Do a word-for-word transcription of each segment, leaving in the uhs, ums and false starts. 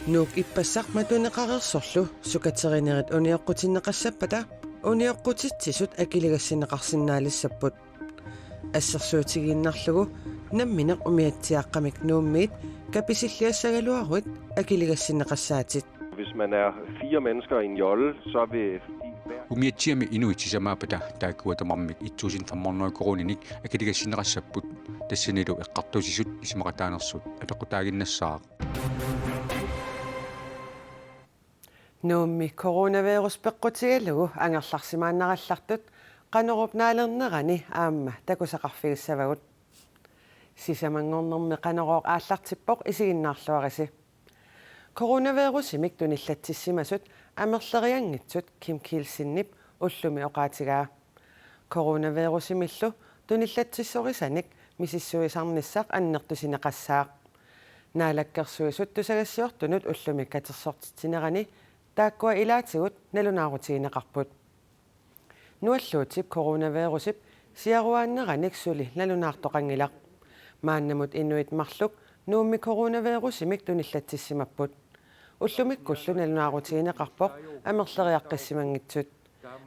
Nuuk ippassaq matuneqareersorlu sukaterinerit unioqqutinneqassappata unioqqutitsisut akiligassinneqarsinnaalissapput. Assersuutigiinnarlugu nammineq umiatsiaaqqamik Nuummiit kapisilliassagaluaruit akiligassinneqassaatit. Hvis man er fire mennesker i en jolle, så vil... Umiatsiami inuit sisamaappata taakkua tamarmik et tusind fem hundrede koruuninik akiligassinneqassapput, tassanilu eqqartuussisut isumaqataanersut apeqqutaaginnassaaq. Nuummi coronavirus peqqutigalugu angerlarsimaannarallartut Qanorup naalernerani aamma takusaqarfigissavagut. Sisamanngornermi Qanorooq aallartippoq, isiginnaarluarisi. Coronavirusimik tunillatsissimasut amerlerianngitsut Kim Kielsenip ullumi oqaatigaa. Coronavirusimillu tunillatsissorisanik misissuisarnissaq annertusineqassaaq. Naalakkersuisut tusagassiortunut ullumi katersortitsinerani taakkua ilaatigut nalunaarutigineqarput. Nualluutip coronavirusip siaruaanneranik suli nalunaartoqanngilaq. Maannamut inuit marluk Nuummi coronavirusimik tunillatsissimapput. Ullumikkullu nalunaarutigineqarpoq amerleriaqqissimanngitsut.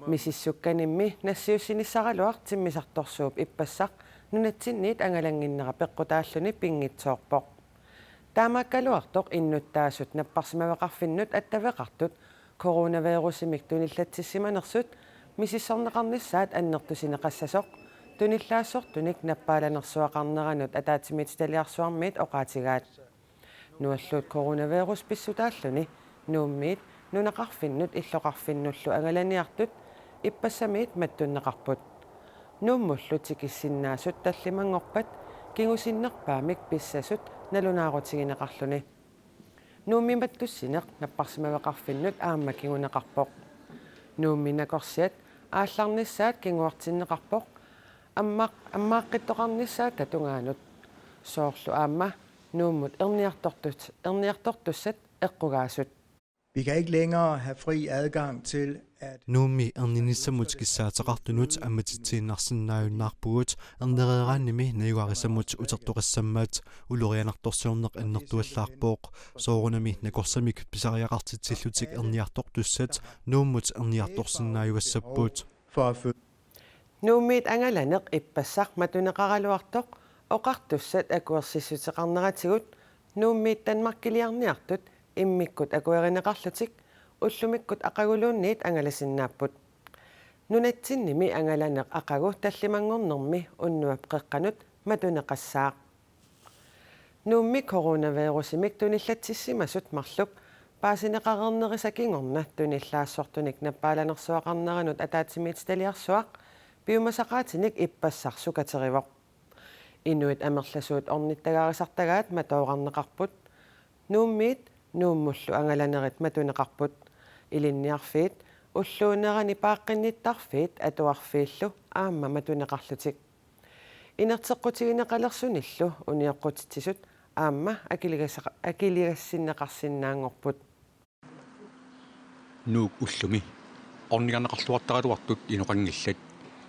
Misissukkanimmi nassiussinissaraluaq timmisartorsuup ippassaq nunatsinniit angalannginnera peqqutaalluni pinngitsoorpoq. Taamaakkaluartoq innuttaasut napparsimmaveqarfinnut attaveqartut coronavirusimik tunillatsissimanersut misissorneqarnissaat annertusineqassasoq tunillaassortunik nappaalanersuaqarneranut ataatsimiititaliarsuarmiit oqaatigaat. Nualluut coronavirus pissutaalluni Nuummiit nunaqarfinnut illoqarfinnullu angalaniartut ippassamiit mattunneqarput. Nuummullu tikissinnaasut tallimanngorpat kingusinnerpaamik pissasut nalunaarutigineqarluni. Nuummi mattussineq napparsimmaveqarfinnut aamma kinguneqarpoq. Nuummi nakorsiat aallarnissaat kinguartinneqarpoq ammaaq-, ammaaqqittoqarnissaata tungaanut. Soorlu aamma Nuummut erniartortut-, erniartortussat eqqugaasut. Vi kan ikke længere have fri adgang til at... Nuummi erninissamut kissaateqartunut ammatitsiinnarsinnaajunnaarpugut, ernereeraannimi najugarisamut utertoqassammat. Ulorianartorsiorneq annertuallaarpoq. Soorunami nakorsamik pisariaqartitsillutik erniartortussat Nuummut erniartorsinnaajuassapput. For at fø- Nuummiit angalaneq ippassaq matuneqaraluartoq oqartussat akuersissuteqarneratigut Nuummiit Danmarkiliarniartut immikkut akuerineqarlutik ullumikkut aqaguluunniit angalasinnaapput. Nunatsinnimi angalaneq aqagu tallimanngornermi unnuap qeqqanut matuneqassaaq. Nuummi coronavirusimik tunillatsissimasut marluk paasineqareernerisa kingorna tunillaassortunik nappaalanersuaqarneranut ataatsimiititaliarsuaq piumasaqaatinik ippassaq sukaterivoq. Inuit amerlasuut ornittagaarisartagaat matoorarneqarput. Nuummiit Nuummullu angalanerit matuneqarput. Ilinniarfiit, ulluunerani paaqqinnittarfiit atuarfiillu aamma matuneqarlutik. Inerteqqutigineqalersunillu unioqqutitsisut aamma akiligassaq-, akiligassinneqarsinnaanngorput. Nuuk ullumi ornigarneqarluartaraluartut inoqanngillat.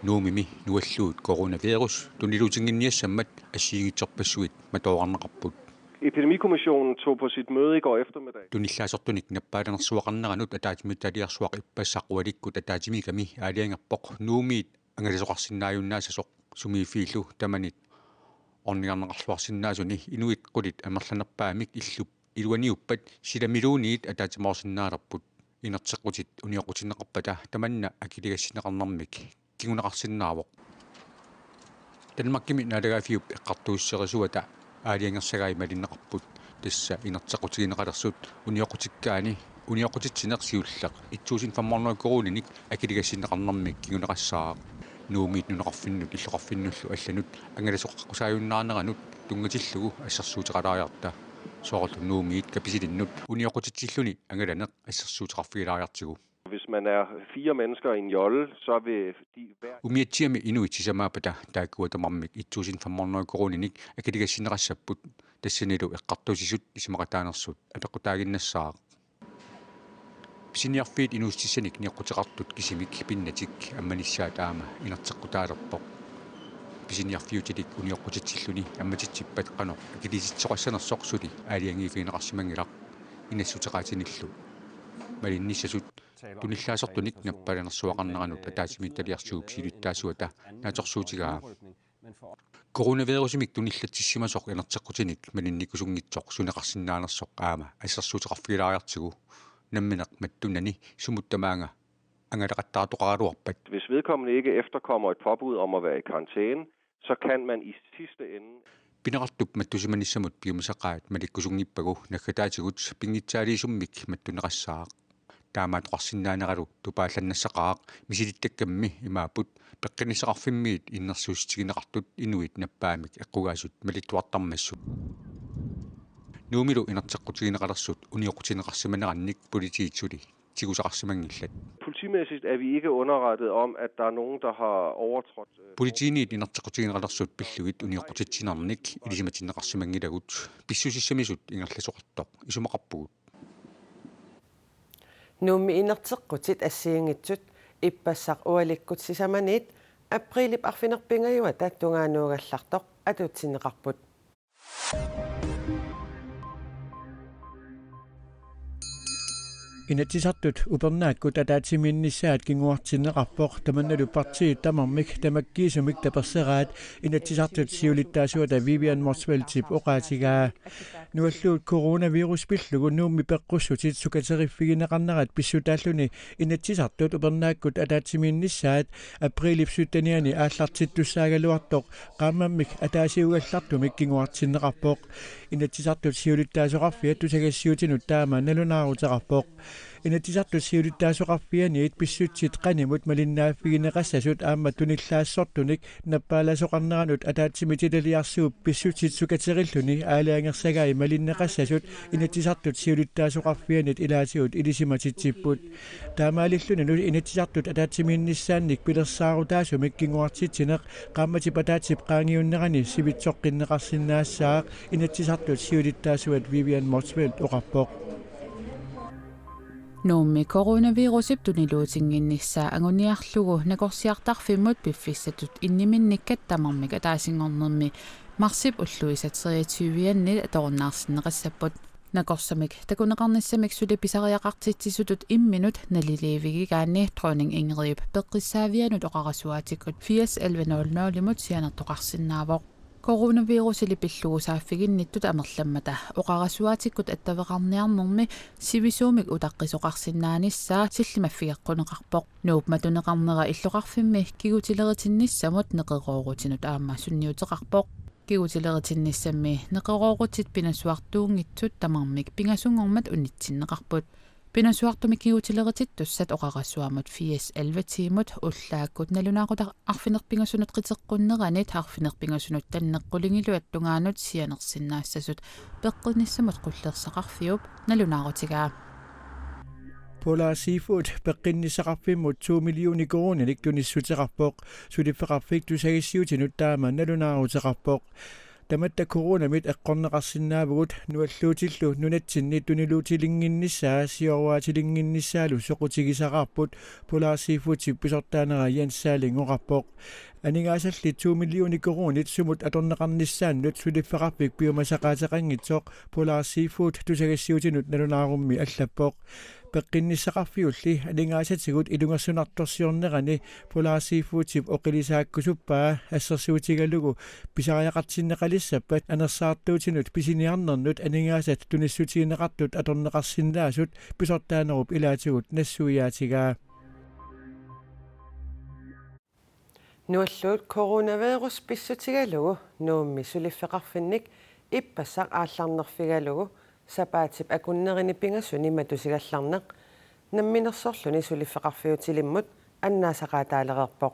Nuummimi nualluut coronavirus tuniluutinnginniassammat assigiinngitsorpassuit matoorarneqarput. Epidemikommissionen tog på sit møde i går eftermiddag. Tunillaassortunik nappaalanersuaqarneranut ataatsimiititaliarsuaq ippassaq ualikkut ataatsimiikkami aalajangerpoq Nuummiit angalasoqarsinnaajunnaassasoq, sumiiffiillu tamanit ornigarneqarluarsinnaasuni inuit qulit amerlanerpaamik illup iluaniuppat silamiluunniit ataatsimoorsinnaalerput. Inerteqqutit unioqqutinneqarpata tamanna akiligassinneqarnermik kinguneqarsinnaavoq. Danmarkimi naalagaaffiup eqqartuussiserisuata aalajangersagai malinneqarput. Tassa inerteqqutigineqalersut unioqqutikkaanni unioqqutitsineq siulleq et tusind fem hundrede koruuninik akiligassinneqarnermik kinguneqassaaq. Nuummiit nunaqarfinnut illoqarfinnullu allanut angalasoqaqqusaajunnaarneranut tunngatillugu assersuuteqalaariarta. Soorlu Nuummiit Kapisilinnut unioqqutitsilluni angalaneq assersuuteqarfigilaariartigu. Hvis man er fire mennesker i en jolle, så vil de hver... Umiatsiami inuit sisamaappata taakkua tamarmik et tusind fem hundrede koruuninik akiligassinneqassapput, tassanilu eqqartuussisut isumaqataanersut apeqqutaaginnassaaq. Pisiniarfiit inuussutissanik nioqquteqartut kisimik pinnatik ammanissaat aamma inerteqqutaalerpoq. Pisiniarfiutilik unioqqutitsilluni ammatitsippat qanoq akiliitsitsisoqassanersoq suli aalajangiiffigineqarsimanngilaq, inassuteqaatinillu malinnissasut tunillaasortunik nappaalanersuaqarneranut ataatsimiititaliarsuup siulittaasuata naatsorsuutigaa. Coronavirusimik tunillatsissimasoq inerteqqutinik malinnikkusunngitsoq suneqarsinnaanersoq aamma assersuuteqarfigilaariartigu, nammineq mattunnani sumut tamaanga angalaqattaartoqaraluarpat. Hvis vedkommende ikke efterkommer et påbud om at være i karantæne, så kan man i sidste ende... Pineqartup mattusimanissamut piumasaqaat malikkusunngippagu naggataatigut pinngitsaaliisummik mattuneqassaaq. Taamaattoqarsinnaaneralu tupaallannassaqaaq, misilittakkammi imaapput peqqinnissaqarfimmiit innersuussutigineqartut inuit nappaamik eqqugaasut malittuartarmassuk. Nuummilu inerteqqutigineqalersut unioqqutinneqarsimanerannik politiit suli tigusaqarsimanngillat. Politimæssigt er vi ikke underrettet om, at der er nogen, der har overtrådt... øh, Politiiniit inerteqqutigineqalersut pillugit unioqqutissinnerannik ilisimatinneqarsimanngilagut, pissusissamisut ingerlasoqartoq isumaqarpugut. Nuummi inerteqqutit assigiinngitsut ippassaq ualikkut sisamaniit aprilip arfineq-pingajuata tungaanuugallartoq atuutsinneqarput. Inatsisartut upernaakkut ataatsimiinnissaat kinguartinneqarpoq, tamannalu partiit tamarmik tamakkiisumik taperseraat, Inatsisartut siulittaasuata Vivian Motzfeldtip oqaatigaa. Nualluut coronavirus pillugu Nuummi peqqussutit sukateriffigineqarnerat pissutaalluni Inatsisartut upernaakkut ataatsimiinnissaat aprilip syttenianni aallartittussaagaluartoq qaammammik ataasiugallartumik kinguartinneqarpoq. Inatsisartut siulittaasoqarfiat tusagassiutinut taama nalunaaruteqarpoq. Inatsisartut siulittaasoqarfianiit pissutsit qanimut malinnaaffigineqassasut aamma tunillaassortunik nappaalasoqarneranut ataatsimiititaliarsuup pissutsit sukaterilluni aalajangersagai malinneqassasut Inatsisartut siulittaasoqarfianit ilaatigut ilisimatitsipput. Taamaalillunilu Inatsisartut ataatsimiinnissaannik pilersaarutaasumik kinguartitsineq qaammatip ataatsip qaangiunnerani sivitsoqqinneqarsinnaassaaq, Inatsisartut siulittaasuat Vivian Motzfeldt oqarpoq. Nuummi coronavirusip tuniluutinnginnissaa anguniarlugu nakorsiartarfimmut piffissatut inniminnikkat tamarmik ataasinngornermi marsip ulluisa treogtyve-anni atorunnaarsinneqassapput. Nakorsamik takuneqarnissamik suli pisariaqartitsisutut imminut naliliivigigaanni Dronning Ingridip peqqissaavianut oqarasuaatikkut firs elleve nul nul-imut sianertoqarsinnaavoq. Coronavirusili pillugu saaffiginnittut amerlammata oqarasuaatikkut attaveqarniarnermi sivisuumik utaqqisoqarsinnaanissaa sillimaffigeqquneqarpoq. Nuup matuneqarnera illoqarfimmi kigutileritinnissamut neqeroorutinut aamma sunniuteqarpoq. Kigutileritinnissammi neqeroorutit pinasuartuunngitsut tamarmik pingasunngormat unitsinneqarput. Pinasuartumik kigutileritittussat oqarasuaamut firs elleve-imut ullaakkut nalunaaquttap arfineq-pingasunut qiteqqunneranit arfineq-pingasunut tanneq qulingiluat tungaanut sianersinnaassasut peqqinnissamut qullersaqarfiup nalunaarutigaa. Polar Seafood peqqinnissaqarfimmut to millioner koruuninik tunissuteqarpoq, suliffeqarfik tusagassiutinut taama nalunaaruteqarpoq. Tamatta coronamit eqqorneqarsinnaavugut, nualluutillu nunatsinni tuniluutilinnginnissaa sioruaatilinnginnissaalu soqutigisaraarput, Polar Seafoodip pisortaanera Jens Salling oqarpoq. Aningaasalli to millioner koruunit sumut atorneqarnissaannut suliffeqarfik piumasaqaateqanngitsoq Polar Seafood tusagassiutinut nalunaarummi allappoq. Peqqinnissaqarfiulli aningaasatigut ilungersunartorsiornerani Polar Seafoodip oqilisaakkusuppaa assersuutigalugu pisariaqartinneqalissappat anersaartuutinut pisiniarnernut aningaasat tunissutigineqartut atorneqarsinnaasut pisortaanerup ilaatigut nassuiaatigaa. Nualluut coronavirus pissutigalugu Nuummi suliffeqarfinnik ippassaq aallarnerfigalugu sapaatip akunnerini pingasuni matusigallarneq namminersorluni suliffeqarfiutilimmut annaasaqaataalereerpoq.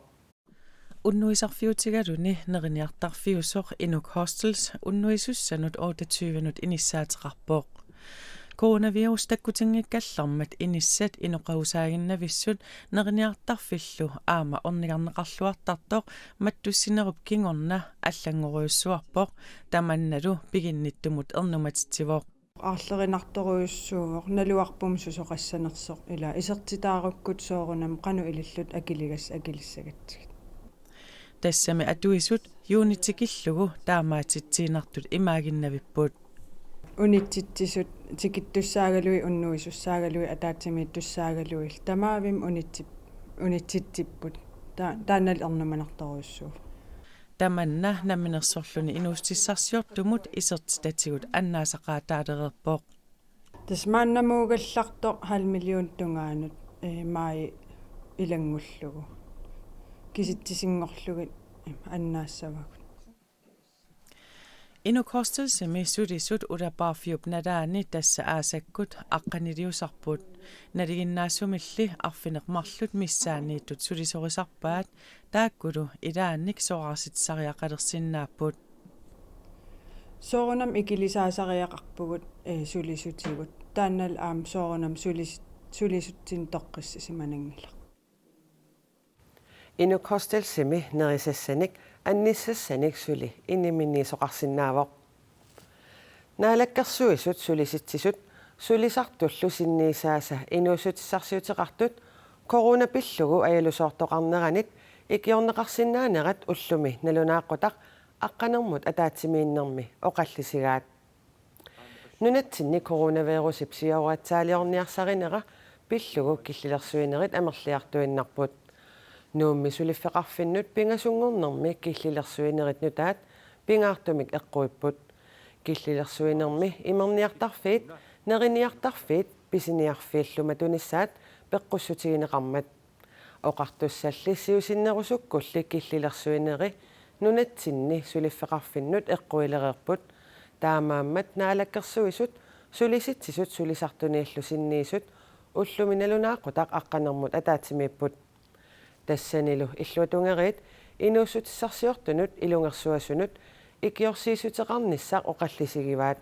Unnuisarfiutigaluni neriniartarfiusoq Inuk Hostels unnuisussanut otteogtyvenut inissaateqarpoq. Coronavirus takkutinngikkallarmat inissat inoqausaaginnavissut neriniartarfillu aamma ornigarneqarluartartoq mattussinerup kingorna allanngorujussuarpoq, tamannalu piginnittumut ernumatitsivoq. Aarlerinartorujussuuvoq naluarpummi susoqassanersoq, ila isertitaarukkut soorunami qanoq ililluta akiligassat akilissagatsigit. Tassami atuisut Juuni tikillugu taamaatitsiinnartut imaaginnavipput. Unitsitsisoq tikittussaagaluit, unnuisussaagaluit, ataatsimiittussaagaluit, tamaavimmi unitsi-, unitsitsipput. Ta-, taanna ernumanartorujussuuvoq. Tamanna namminersorluni inuussutissarsiortumut isertitatigut annaasaqaataalereerpoq. Tassa maannamuugallartoq halv million tungaanut, eh, maajip ilanngullugu. Kisitsisinngorlugit annaassavagut. Inuk Hostelsimi sulisut ulapaarfiup nalaani tassa aasakkut aqqaniliusarput. Nalinginnaasumilli arfineq-marluk missaanniittut sulisorisarpaat, taakkulu ilaannik soraarsitsisariaqalersinnaapput. Soorunami ikilisaasariaqarpugut, eh, sulisutigut. Taannalu aamma soorunami sulis-, sulisutsinnut toqqissisimananngilaq. Inuk Hostelsimi nerisassanik annissassanik suli iniminniisoqarsinnaavoq. Naalakkersuisut sulisitsisut sulisartullu sinniisaasa inuussutissarsiuteqartut corona pillugu ajalusoortoqarneranit ikiorneqarsinnaanerat ullumi nalunaaqutaq aqqanermut ataatsimiinnermi oqallisigaat. Nunatsinni coronavirusip siorarsaaliorniarsarinera pillugu killilersuinerit amerliartuinnarput. Nuummi suliffeqarfinnut pingasunngornermi killilersuinerit nutaat pingaartumik eqquipput. Killilersuinermi imerniartarfiit, neriniartarfiit pisiniarfiillu matunissaat peqqussutigineqarmat. Oqartussalli siusinnerusukkulli killilersuineri nunatsinni suliffeqarfinnut eqquilereerput. Taamaammat naalakkersuisut sulisitsisut sulisartuniillu sinniisut ullumi nalunaaqutaq aqqanermut ataatsimiipput. Tassanilu illuatungeriit inuussutissarsiortunut ilungersuasunut ikiorsiissuteqarnissaq oqallisigivaat.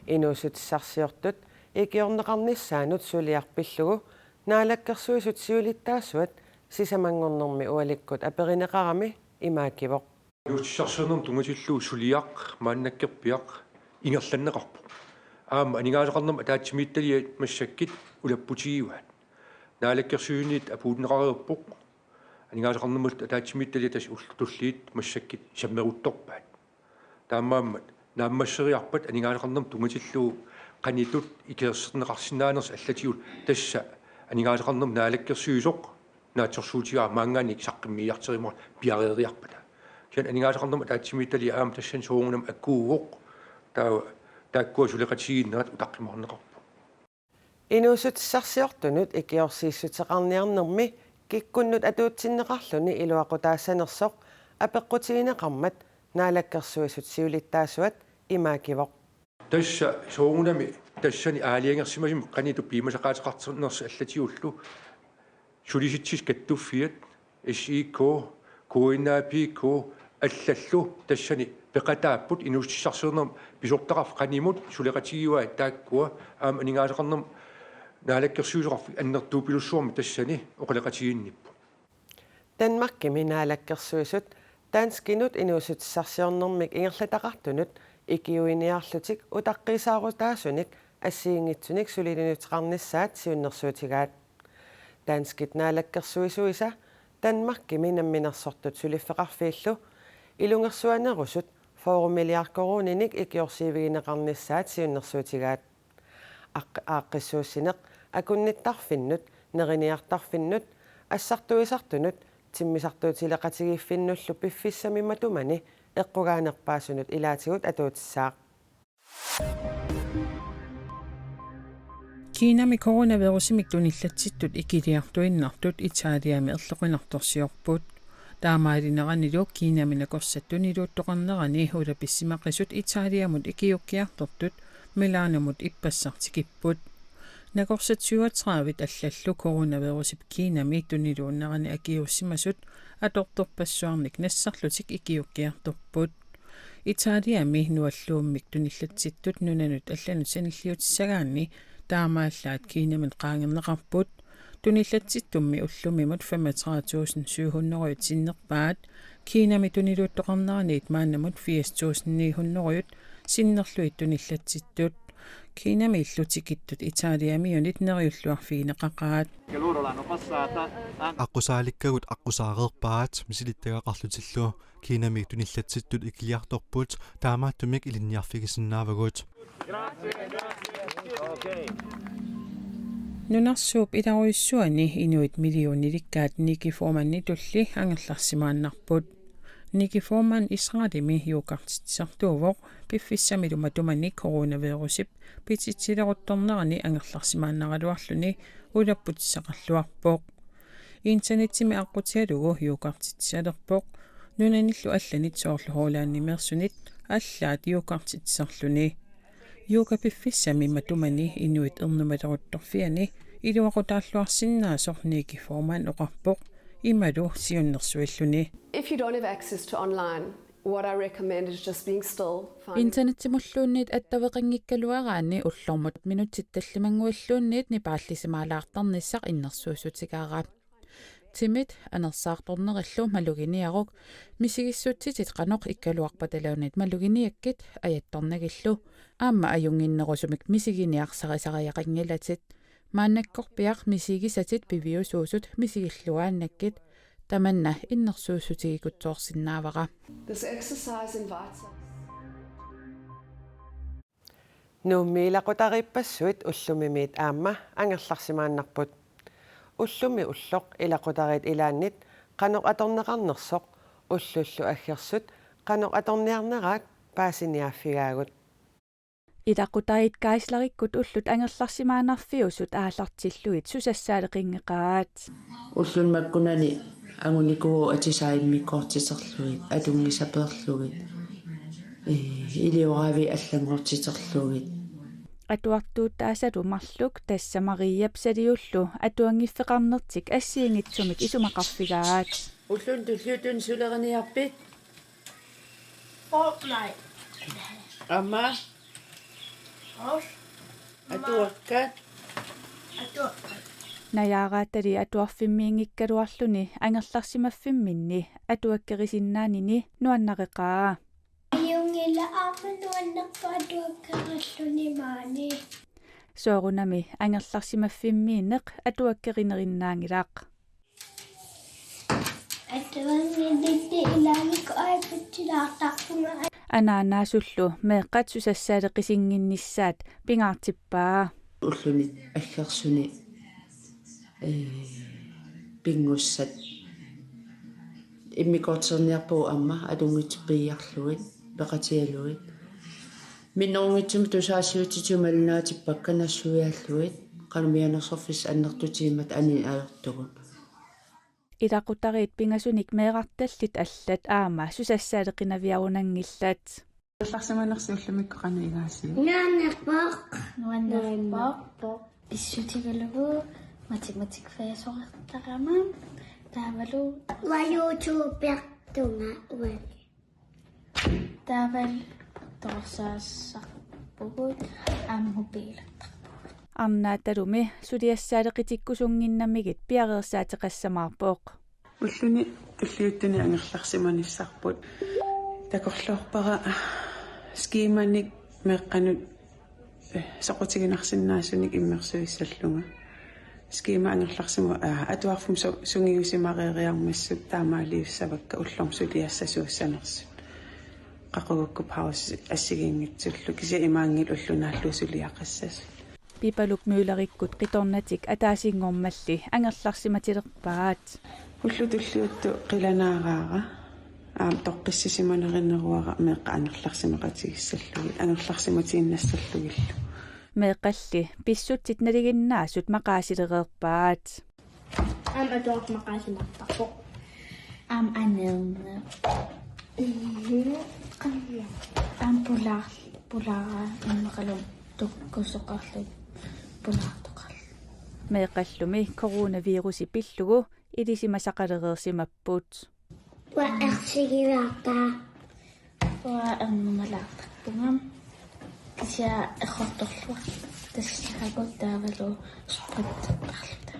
Inuussutissarsiortut ikiorneqarnissaannut suliaq pillugu naalakkersuisut siulittaasuat sisamanngornermi ualikkut aperineqarami imaakivoq. Inuussutissarsiornermut tunngatillugu suliaq maannakkorpiaq ingerlanneqarpoq. Aamma aningaasaqarnermut ataatsimiititaliat massakkut ulapputigivaat. Naalakkersuisuniit apuunneqareerpoq. Aningaasaqarnermut ataatsimiititaliat tassa ullut tulliit massakkut sammeruttorpaat. Taamaammat naammasseriarpat aningaasaqarnermut tunngatillugu qanoq ittut ikiorserneqarsinnaanersoq allatigut tassa aningaasaqarnermut naalakkersuisoq naatsorsuutigaara maanngaanniit saqqummiiartorumaarpoq piareeriarpata. Kisianni aningaasaqarnermut ataatsimiititaliaq aamma tassani soorunami akuuvoq, taava taakkua suleqatigiinnerat utaqqimaarneqarpoq. Inuussutissarsiortunut ikiorsiissuteqarniarnermi kikkunnut atuutsinneqarluni iluaqutaassanersoq apeqqutigineqarmat naalakkersuisut siulittaasuat imaakivoq. Tassa soorunami tassani aalajangersimasumik qanoq ittut piumasaqaateqartinnersoq allatigullu Sulisitsisut Kattuffiat, S I K, K N A P K, allallu tassani peqataapput inuussutissarsiornermut pisortaqarfik qanimut suleqatigivaat taakkua aamma aningaasaqarnermut naalakkersuisoqarfik annertuupilussuarmik tassani oqaloqatigiinnipput. Danmarkimi naalakkersuisut danskinut inuussutissarsiornermik ingerlataqartunut ikiuiniarlutik utaqqiisaarutaasunik assigiinngitsunik suliniuteqarnissaat siunnersuutigaat. Danskit naalakkersuisuisa Danmarkimi namminersortut suliffeqarfiillu ilungersuanerusut fyrre milliard koruuninik ikiorsiivigineqarnissaat siunnersuutigaat. Aq-, aaqqissuussineq akunnittarfinnut, neriniartarfinnut, assartuisartunut, timmisartuutileqatigiiffinnullu piffissami matumani eqqugaanerpaasunut ilaatigut atuutissaaq. Kinami coronavirusimik tunillatsittut ikiliartuinnartut Italiami erloqinartorsiorput. Taamaalineranilu Kinami nakorsat tuniluuttoqarnerani ulapissimaqisut Italiamut ikiuukkiartortut Milanomut ippassaq tikipput. Nakorsat syvogtredive allallu coronavirusip Kinami tuniluunnerani akiuussimasut atortorpassuarnik nassarlutik ikiuukkiartorput. Italiami nualluummik tunillatsittut nunanut allanut sanilliutissagaanni taamaallaat Kinamit qaangerneqarput. Tunillatsittummi ullumimut femogtredive tusind syv hundrede sinnerpaat. Kinami tuniluuttoqarneraniit maannamut firs tusind ni hundrede sinnerlugit tunillatsittut. Kinamiillu tikittut Italiamiunit neriulluarfigineqaqaat. Aqqusaalikkavut aqqusaareerpaat misilittagaqarlutillu. Kinamiit tunillatsittut ikiliartorput, taamaattumik ilinniarfigisinnaavagut. Nunarsuup ilarujussuani inuit millionilikkaat Nicky Foremanitulli angerlarsimaannarput. Nicky Foreman Israelimi yogartitsisartuuvoq, piffissamilu matumani coronavirusip pititsileruttornerani angerlarsimaannaraluarluni ulapputissaqarluarpoq. Internetimi aqqutigalugu yogartitsisalerpoq. Nunanillu allanit soorlu Hollandimeersunit allaat yogartitsisarluni. Yoga piffissami matumani inuit ernumaleruttorfiani iluaqutaalluarsinnaasoq Nicky Foreman oqarpoq imalu siunnersuilluni. If you don't have access to online, what I recommend is just being still, finding Internetimulluunniit attaveqanngikkaluaraanni ullormut minutsit tallimannguilluunniit nipaallisimaalaartarnissaq innersuussutigaara. Timit anersaartornerillu maluginiaruk, misigissutsitit qanoq ikkaluarpataluunniit maluginiakkit ajattornagillu, aamma ajunnginnerusumik misiginiarsarisariaqanngilatit. Maannakkorpiaq misigisatit piviusuusut misigilluaannakkit, tamanna innersuussutigikutsoorsinnaavara. This exercise invites us. Nuummi ilaqutariippassuit ullumimiit aamma angerlarsimaannarput. Ullumi ulloq ilaqutariit ilaannit qanoq atorneqarnersoq ullullu aggersut qanoq atorniarneraat paasiniaaffigaagut. Ilaqutariit Kaislerikkut ullut angerlarsimaannarfiusut aallartillugit susassaaleqinngeqaat. Ulluni makkunani angunikuuvoq atisaat immikkoortiterlugit, atunngisapeerlugit, ee, ilioraaviit allanngortiterlugit. Atuartuuttaasalu marluk, tassa Mariap Saliullu atuanngiffeqarnertik assigiinngitsumik isumaqarfigaat. Ulluni tulliuttuni suleriniarpit? Fortnite. Aamma? Os. Atuakkat? Atuakkat. Najaaraatali atuarfimmiinngikkaluarluni angerlarsimaffimminni atuakkerisinnaanini nuannareqaa. Ajunngilaq, aamma nuannerpoq atuakkerilluni maani. Soorunami angerlarsimaffimmiinneq atuakkerinerinnaanngilaq. Atuanngilaq, ilaanni iPad-ilaartarpunga. Anaanaasullu meeqqat susassaaleqisinnginnissaat pingaartippaa. Ulluni aggersuni, ee, pinngussat immikkoortiterniarpagut aamma atunngitsut piiarlugit, peqatigalugit. Minnerunngitsumik tusagassiuutitigut malinnaatippakka nassuiaallugit, qanoq mianersorfissat annertutigimmata anini ajortugut. Ilaqutariit pingasunik meerartallit allat aamma susassaaleqinaviarunanngillat. Angerlarsimanersi ullumikkut qanoq igaasiuk? Nuannerpoq. Nuannerpoq. Pissutigalugu matematikfagsorartarama taavalu uanga YouTubertunga uani. Taavalu torsaassarpugut aamma mobiilertarpugut. Arnaatalumi suliassaaleqitikkusunnginnamigit piareersaateqassamaarpoq. Ulluni tulliuttuni angerlarsimanissarput. Takorloorpara skemanik meeqqanut, eh, soqutiginarsinnaasunik immersuissallunga. Skema angerlarsimu-, aa, atuarfimmi su-, sungiusimareeriarmassuk taamaaliussavakka ullormut suliassasuussanersut. Qaqugukku pause assigiinngitsullu, kisianni imaanngilaq ulloq naallugu suliaqassasut. Pipaluk Møllerikkut qitornatik ataasinngormalli angerlarsimatilerpaat. Ullut tulliuttut qilanaaraara. Aamma toqqissisimanerineruara meeqqat angerlarsimaqatigissallugit, angerlarsimatiinnassallugillu. Meeqqalli pissutsit nalinginnaasut maqaasilereerpaat. Aamma atuarfik maqaasimartarpoq. Aamma aneerneq. Aamma pulaar-, pulaaraa immaqa tukkusoqarluni pulaartoqarluni. Meeqqallumi coronavirusi pillugu ilisimasaqalereersimapput. Uanga ersigilaartaa. Uanga ernumalaartarpunga. Kisianni errortorluartut tassaragut taavalu sprittertarluta.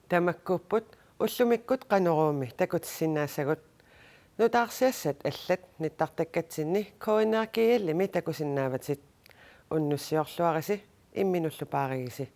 Tamakkuupput ullumikkut Qanoruumi takutissinnaasagut. Nutaarsiassat allat nittartakkatsinni K N R G L-imi takusinnaavatit. Unnussiorluarisi, imminullu paarigisi.